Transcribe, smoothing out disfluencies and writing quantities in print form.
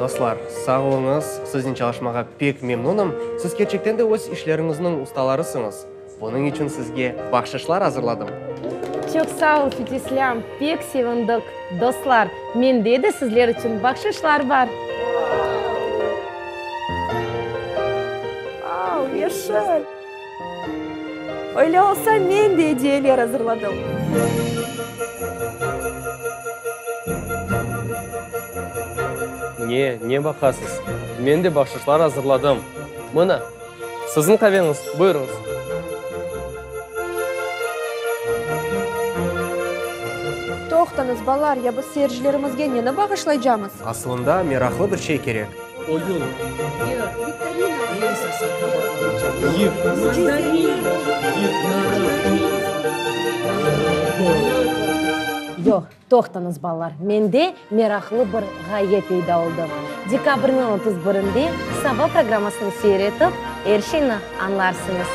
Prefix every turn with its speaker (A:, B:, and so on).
A: Dostlar, sağ oluñız, siznen çalışmağa pek memnunım. Siz kerçekten de öz işleriñizniñ ustalarısıñız. Bunıñ içün sizge bahşışlar azırladım.
B: Çoq sağ ol, Fetislâm, pek sevindik. Dostlar, mende de sizler içün bahşışlar bar.
C: Vau, yeşil! Öyle olsa, men de ediyeler azırladım.
D: Ne, ne baqasız? Men de bahşışlar azırladım. Mına, siziñ qaveñiz, buyurıñız.
C: Toqtañız, balalar, ya biz seyircilerimizge neni bağışlaycamız?
A: Asılında, meraqlı bir şey kerek.
D: Oyun.
B: Yoq, toqtañız, balalar, mende meraqlı bir ğaye peyda oldı. Dekabrniñ 31-inde saba programmasını seyir etip, er şeyni añlarsıñız.